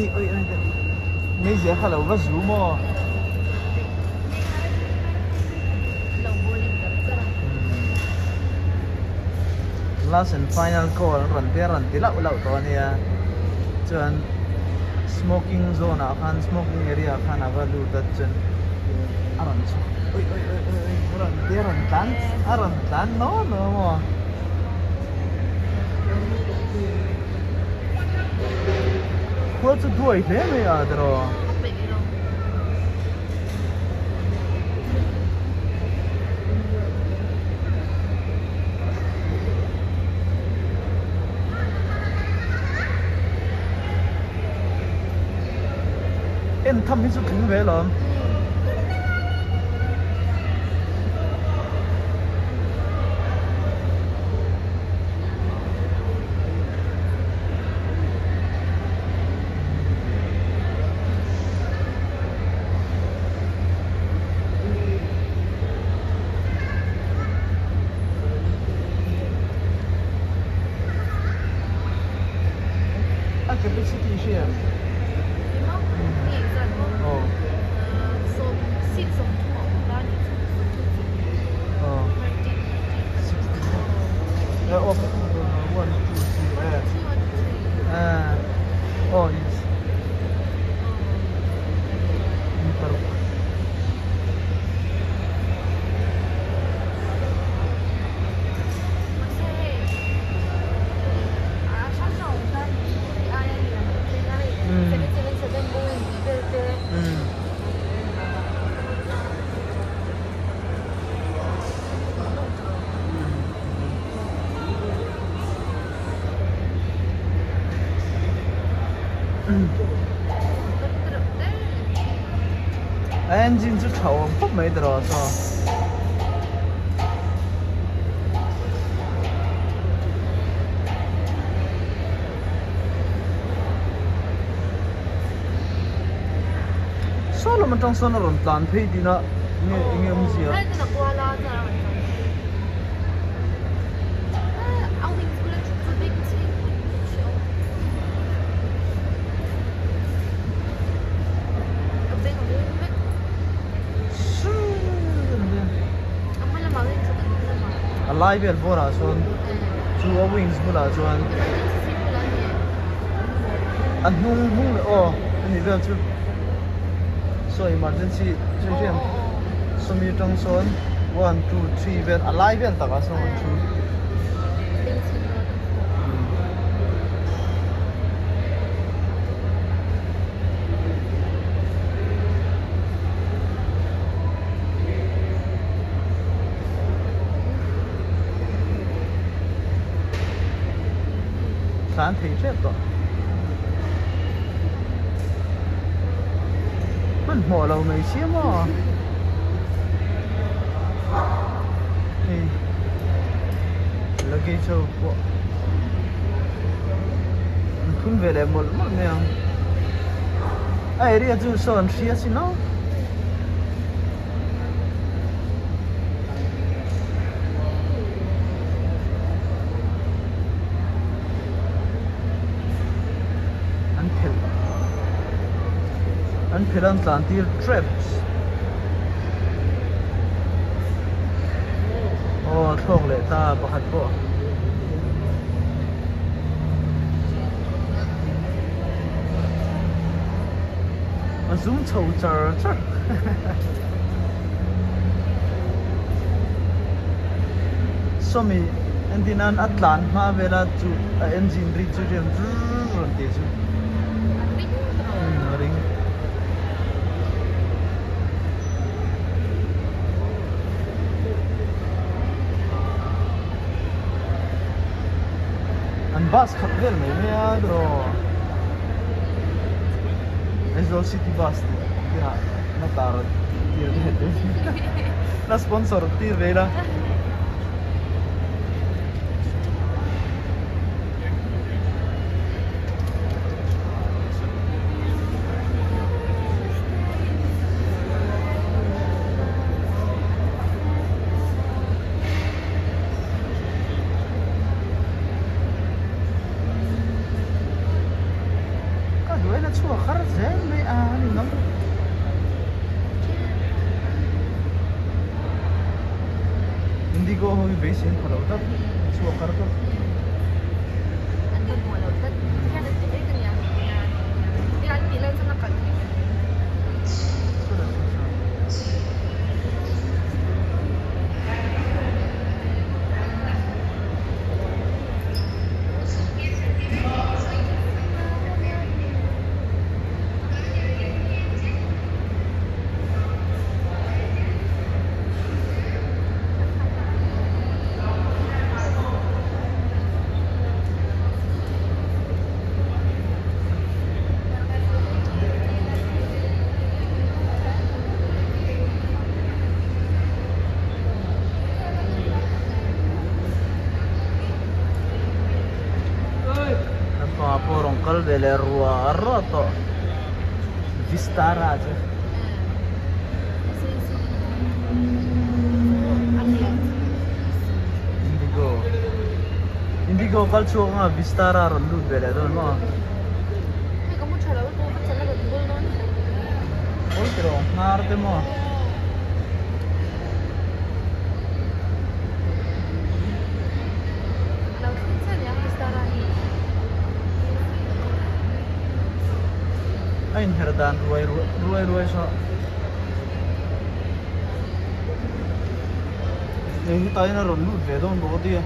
Ui ui ui meizial kha lo va zu maw? Last and final call an rawn tia rawn ti lauh lauh tawh a nia chuan smoking zone ah khan smoking area ah khan a va lut a chuan a rawn chhuak ui ui ui ui ui a rawn tia rawn tlan a rawn tlan naw naw maw. Khua chu duai hle mai a tiraw. En tham hi chu tling ve lawm. A capacity hria em? Aw. Aw. One two three eh aw yes mi paruk. Mm. A engine chu tha awm khawp mai tiraw saw. Saw lam atang sawn a rawn tlan phei tihna nge enge awmzia. A lai vel bawrah chuan chu a wings bulah chuan a hnung hnung leh aw ani vel chu saw emergency chu hian sawmi atang sawn one two three vel a lai vel takah sawn an thu. Tlan thei tep tawh. Hmanhmawh lo mai sia maw? Hei luggage ho pawh an phun ve leh mawlh mawlh mai ang. A area chu saw an hria sin aw. An phelh an phelh an tlan tir traps aw thlawk leh ta pakhat pawh. A zum chho char char. Sawmi entin an a tlan hma vela chu a engine ri chu rian rrrr rawn tih chu. A ring tawh. Umm a ring. An bus khat vel mai mai a tiraw. Aizawl city bus tih tihah na tar tir ve te na sponsor tir ve ila. Ka duai na. a chhuak har zel mai a a ni ngam. Indigo ho hi beisei an pha lo tlat, a chhuak har tlat. An hmanhmawh lo tlat. Hian an ti vek a nia. Nia an tih lai chuan a kal theih em? Lampangah pawh rawn kal ve leh ruah ruah tawh Vistara chu. Indigo Indigo kal chhuak anga Vistara rawn lut ve leh dawn maw? Pawl ti rawh hnar te maw? A inher dan ruai ruai ruai saw hei hetah hian a rawn lut ve dawn bawk a tia.